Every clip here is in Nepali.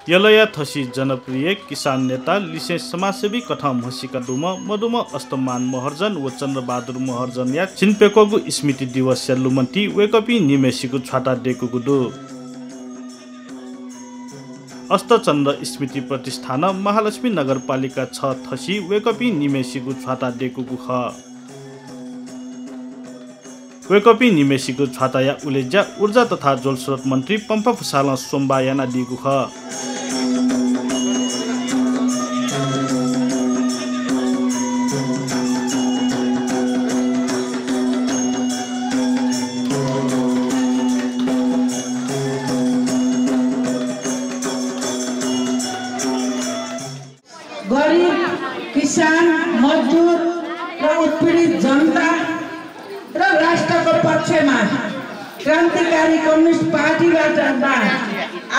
यलया थसी जनप्रिय किसान नेता लिसे समाजसेवी कथा मसिका दुम मधुम अस्तमान महर्जन व चन्द्रबहादुर महर्जन या चिनपेकोगु स्मृति दिवस या लुमन्ती वेकपी निमेसीको छाता डेकुगु दु अस्तचन्द्र स्मृति प्रतिष्ठान महालक्ष्मी नगरपालिका 6 थसी वेकपी निमेसीको छाता डेकुगु ख वेकपी निमेसीको छाता या उलेज्या ऊर्जा तथा जलस्रोत मन्त्री पम्पा फुसाल सोमबायाना दिगु ख गरीब किसान मजदूर र उत्पीडित जनता र राष्ट्रको पक्षमा क्रान्तिकारी कम्युनिस्ट पार्टीबाट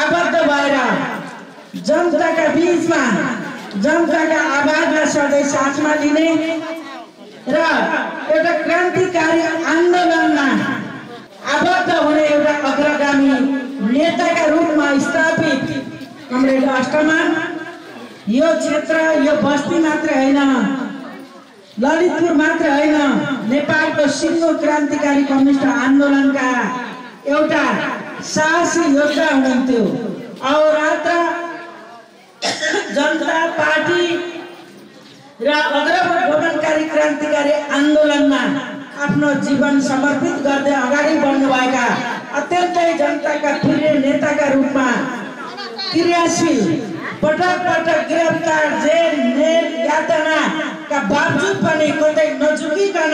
आबद्ध भएर जनताका बीचमा जनताका आवाजलाई सधैँ साथमा लिने र एउटा क्रान्तिकारी आन्दोलनमा आबद्ध हुने एउटा अग्रगामी नेताका रूपमा स्थापित कमरेड अष्टमान यो क्षेत्र यो बस्ती मात्र हैन, ललितपुर मात्र हैन, नेपालको सिङ्गो क्रान्तिकारी कम्युनिस्ट आन्दोलनका एउटा साहसी योद्धा हुनुहुन्थ्यो। अहोरात्र जनता पार्टी र अग्रगमनकारी क्रान्तिकारी आन्दोलनमा आफ्नो जीवन समर्पित गर्दै अगाडि बढ्नुभएका अत्यन्तै जनताका प्रिय नेताका रूपमा क्रियाशील पटक पटक गिरफ्तार जेल यातनाका बावजुद पनि कतै नझुकिकन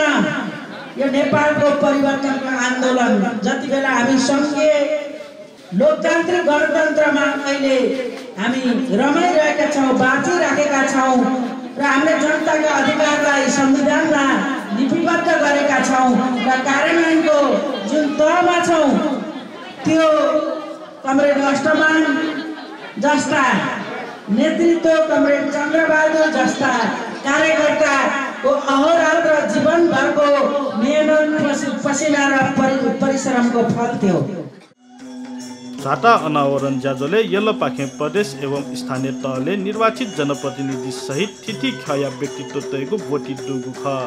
यो नेपालको परिवर्तनको आन्दोलन जति बेला हामी सङ्घीय लोकतान्त्रिक गणतन्त्रमा अहिले हामी रमाइरहेका छौँ, बाँचिराखेका छौँ र हामीले जनताका अधिकारलाई संविधानमा लिपिबद्ध गरेका छौँ र कार्यान्वयनको जुन तहमा छौँ त्यो कमरेड अष्टमान जस्ता नेतृत्व कमरेड चन्द्रबहादुर जस्ता कार्यकर्ताको अहोरात्र जीवनभरको मेहनत पसिना र परिश्रमको फल थियो। छाता अनावरण ज्याजोले यल्लपाखे प्रदेश एवं स्थानीय तहले निर्वाचित जनप्रतिनिधि सहित तिथि खया व्यक्तित्व तयको बोटी दुगु ख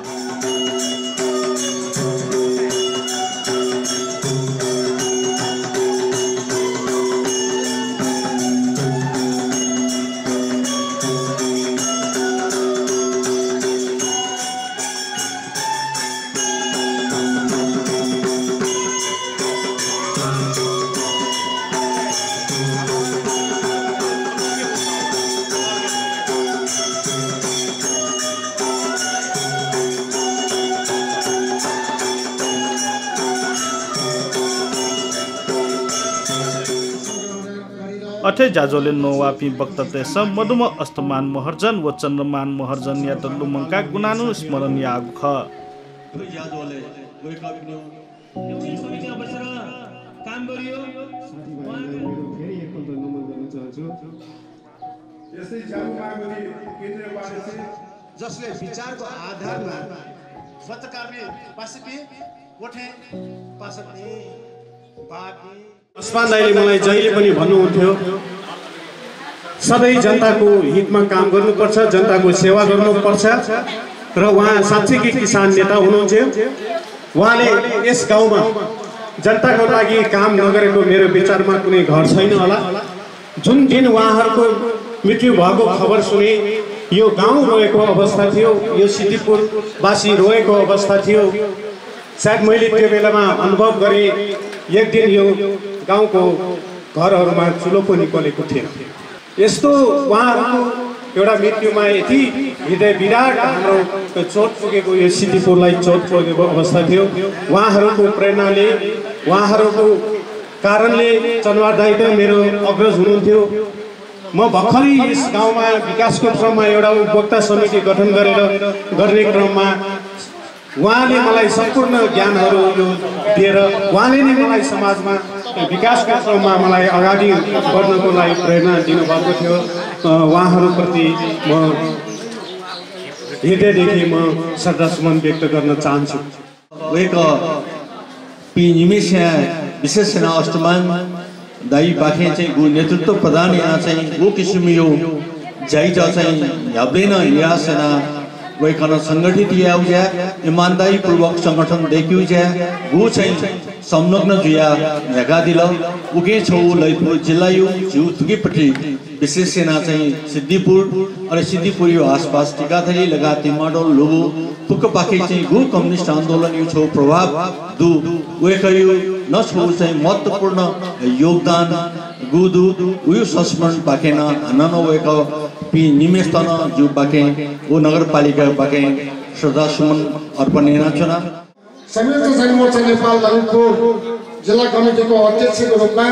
अठे जाजोले नोवापी वक्तव्यस मधुम अस्तमान महर्जन व चन्द्रमान महर्जन या तल्लुमंका गुनानु स्मरण यागु ख जाजोले गए कविनो समिति बसेर काम गरियो फेरि एकपल्ट नमन गर्न चाहन्छु। यसै जामुमागरी केन्द्रीय पार्टी जसले विचारको आधारमा पत्रकारले पासके कोठे पासके बाकी अस्मान दाइले मलाई जहिले पनि भन्नुहुन्थ्यो सबै जनताको हितमा काम गर्नुपर्छ, जनताको सेवा गर्नुपर्छ र उहाँ साँच्चैकै किसान नेता हुनुहुन्थ्यो। उहाँले यस गाउँमा जनताको लागि काम नगरेको मेरो विचारमा कुनै घर छैन होला। जुन दिन उहाँहरूको मृत्यु भएको खबर सुने यो गाउँ रोएको अवस्था थियो, यो सिद्धिपुरवासी रोएको अवस्था थियो। सायद मैले त्यो बेलामा अनुभव गरेँ एक दिन यो गाउँको घरहरूमा चुलो पनि निकलेको थिएन। यस्तो उहाँहरूको एउटा मृत्युमा यति हृदय विराट हाम्रो चोट पुगेको यो सिद्धिपुरलाई चोट पुगेको अवस्था थियो। उहाँहरूको प्रेरणाले उहाँहरूको कारणले चन्द्रबहादुर दाइ त मेरो अग्रज हुनुहुन्थ्यो। म भर्खरै यस गाउँमा विकासको क्रममा एउटा उपभोक्ता समिति गठन गर्ने क्रममा उहाँले मलाई सम्पूर्ण ज्ञानहरू दिएर उहाँले नै मलाई समाजमा विकासका क्रममा मलाई अगाडि बढ्नको लागि प्रेरणा दिनुभएको थियो। उहाँहरूप्रति म हृदयदेखि म श्रद्धासुमन व्यक्त गर्न चाहन्छु। वेक पिनिमेसिया विशेष अष्टमान दाई बाखे चाहिँ गु नेतृत्व प्रधान यहाँ चाहिँ गु किसिम यो जाइजा चाहिँ ह्याब्दैन निराशना वैकन संगठित याउज्या ईमानदारी पूर्वक संगठन देखिउज्या गु चाहिँ संलग्न जुया हेगा दिल उगे छौ ललितपुर जिल्ला यो जिउ थुकीपट्टि विशेष सेना चाहिँ सिद्धिपुर अनि सिद्धिपुर यो आसपास टिकाथली लगाती माडल लुगु पुक पाखे चाहिँ गु कम्युनिस्ट आन्दोलन यो छौ प्रभाव दु वेकयु न छौ चाहिँ महत्त्वपूर्ण योगदान गुदु उयो संस्मरण पाकेन नन वेक पि निमेस्तन जु पाके ओ नगरपालिका पाके श्रद्धा सुमन अर्पण नाचना संयुक्त जनमोर्चा नेपाल ललितपुर जिल्ला कमिटीको अध्यक्षको रूपमा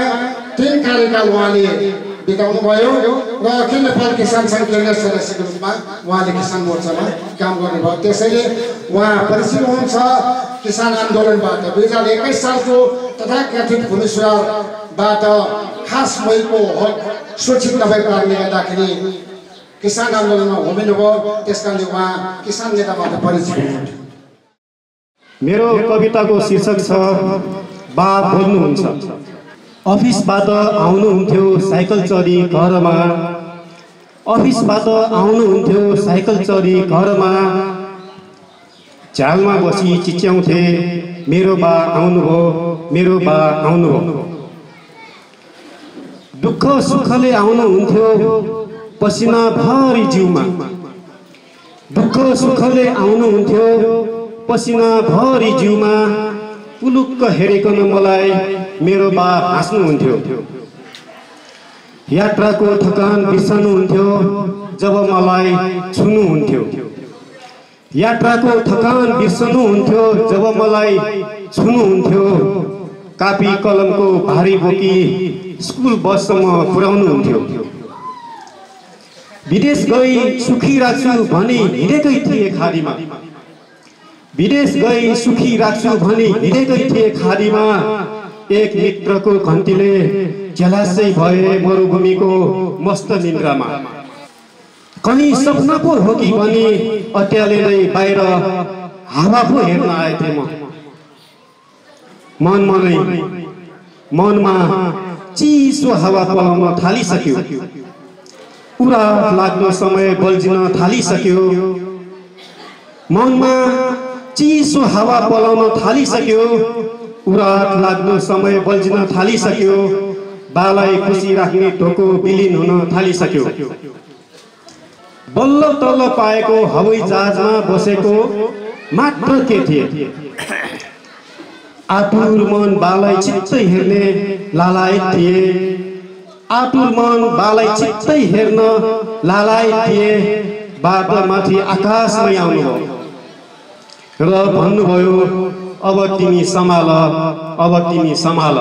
3 कार्यकाल उहाँले बिताउनु भयो र अखिल नेपाल किसान संघ केन्द्रीय सदस्यको रूपमा उहाँले किसान मोर्चामा काम गर्नुभयो। त्यसैले उहाँ परिचित हुनुहुन्छ किसान आन्दोलनबाट 2021 सालको तथाकथित भूमिसुधारबाट खास मैको हक सुरक्षित नभएको कारणले गर्दाखेरि किसान आन्दोलनमा होमिनुभयो। त्यसकारणले उहाँ किसान नेताबाट परिचित हुनुहुन्छ। मेरो कविताको शीर्षक छ बा बोल्नुहुन्छ। अफिसबाट आउनुहुन्थ्यो साइकल चढी घरमा, अफिसबाट आउनुहुन्थ्यो साइकल चढी घरमा, झ्यालमा बसी चिच्याउँथे मेरो बा आउनुभयो, मेरो बा आउनुभयो। दुःख सुखले आउनुहुन्थ्यो पसिना भरि जिउमा, दुःख सुखले आउनुहुन्थ्यो पसिना भरि जिउमा, पुलुक्क हेरेकन मलाई मेरो बा हाँस्नुहुन्थ्यो। यात्राको थकान बिर्सनुहुन्थ्यो जब मलाई छुनुहुन्थ्यो, यात्राको थकान बिर्सनुहुन्थ्यो जब मलाई छुनुहुन्थ्यो। कापी कलमको भारी बोकी स्कुल बससम्म पुर्याउनुहुन्थ्यो। विदेश गई सुखी राख्छु भनी हिँडेकै थिए खाडीमा, विदेश गई सुखी राख्छु भनी हिँडेकै थिए खाडीमा। एक मित्रको घन्टीले झ्यालासै भए मरुभूमिको मस्त निन्द्रामा। कहीँ सपना पो हो कि भनी अट्याले नै बाहिर हावा पो हेर्न आएथे म। मनमा चिसो हावा पलाउन थालिसक्यो, उराट लाग्न समय बल्झिन थालिसक्यो। मनमा चिसो हावा पलाउन थालिसक्यो, उराट लाग्न समय बल्झिन थालिसक्यो। बालाई खुसी राख्ने ढोको विलिन हुन थालिसक्यो। बल्ल तल्ल पाएको हवाई जहाजमा बसेको मात्र के थिए। आतुर मन बालाई चित्तै हेर्ने लालायत थिए, आतुर मन बालाई चित्तै हेर्न लालायत थिए। बाटोमाथि आकाशमै आउनुभयो र भन्नुभयो अब तिमी सम्हाल, अब तिमी सम्हाल।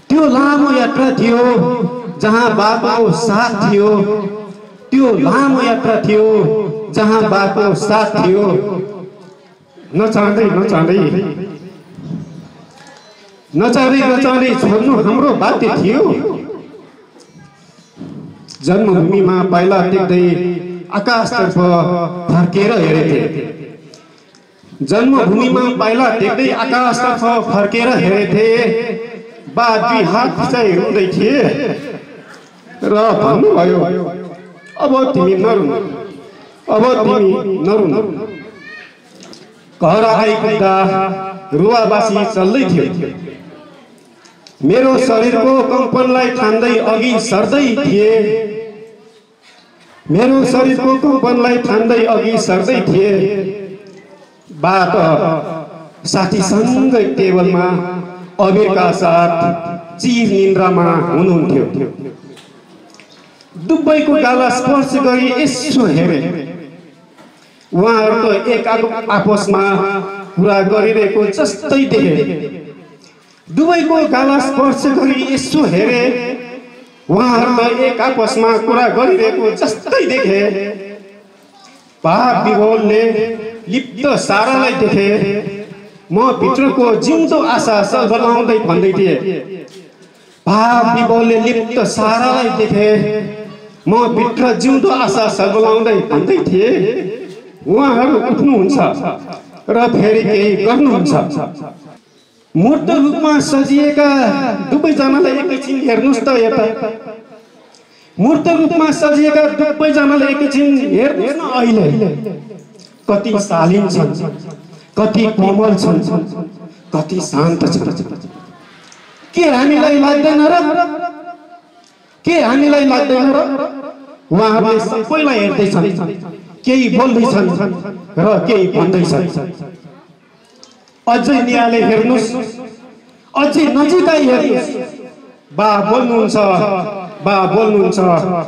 त्यो लामो यात्रा थियो जहाँ बाको साथ थियो, त्यो लामो यात्रा थियो जहाँ बाको साथ थियो। नचाँदै नचाँदै नचाँदै नचाँदै छोड्नु हाम्रो बाध्य थियो। जन्मभूमिमा पाइला टेक्दै आकाशतर्फ फर्केर हेरेथे, जन्मभूमिमा पाइला टेक्दै आकाशतर्फ फर्केर हेरेथे। बा 2 हात खिचाइ रुँदै थिए र भन्नुभयो अब तिमी नरुनु, अब तिमी नरुनु। घर आइपुग्दा रुवाबासी चल्दै थियो। मेरो शरीरको कम्पनलाई ठान्दै अघि सर्दै थिए, मेरो शरीरको कम्पनलाई ठान्दै अघि सर्दै थिए। बाट साथीसँगै टेबलमा अबिरका साथ चिर निन्द्रामा हुनुहुन्थ्यो। दुवैको गाला स्पर्श गरी यसो हेरे। उहाँहरू त एक आपसमा कुरा गरिरहेको जस्तै देखे। दुवैको गाला स्पर्श गरी यसो हेरे। उहाँहरू त एक आपसमा कुरा गरिरहेको जस्तै देखे। भाव विभोलले लिप्त सारालाई देखे। म भित्रको जिउँदो आशा सल्बलाउँदै भन्दै थिए। भाव विभोलले लिप्त सारालाई देखे। म भित्र जिउँदो आशा सल्बलाउँदै भन्दै थिए। उहाँहरू उठ्नुहुन्छ र फेरि केही गर्नुहुन्छ। मूर्त रूपमा सजिएका दुवैजनालाई एकैछिन हेर्नुस् त यता। मूर्त रूपमा सजिएका दुवैजनालाई एकैछिन हेर्नुस् न अहिले। कति शालीन छन्, कति कोमल छन्, कति शान्त छन्। के हामीलाई लाग्दैन र? के हामीलाई लाग्दैन र? उहाँहरूले सबैलाई हेर्दैछन्, केही बोल्दैछन् र केही भन्दैछन्। अझै नियाले हेर्नुस्, अझै नजिकै हेर्नुस्। बा बोल्नुहुन्छ, बा बोल्नुहुन्छ,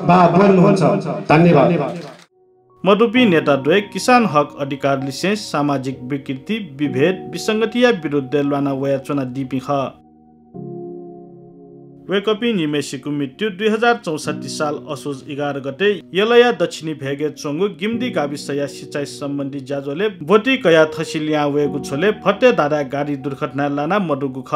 बा बोल्नुहुन्छ। धन्यवाद। मधुपी नेताद्वय किसान हक अधिकार लिसेंस सामाजिक विकृति विभेद विसंगतिया विरुद्ध लाना वयाचुना दिपिख वेकपी निमेशीको मृत्यु 2064 साल असोज 11 गते यलया दक्षिणी भेगे चोंगु गिम्दी गाविसया सिंचाई सम्बन्धी जाजोले बोटी कया थसिलिया वेगु छोले फटे दादा गाडी दुर्घटना लाना मडुगु ख।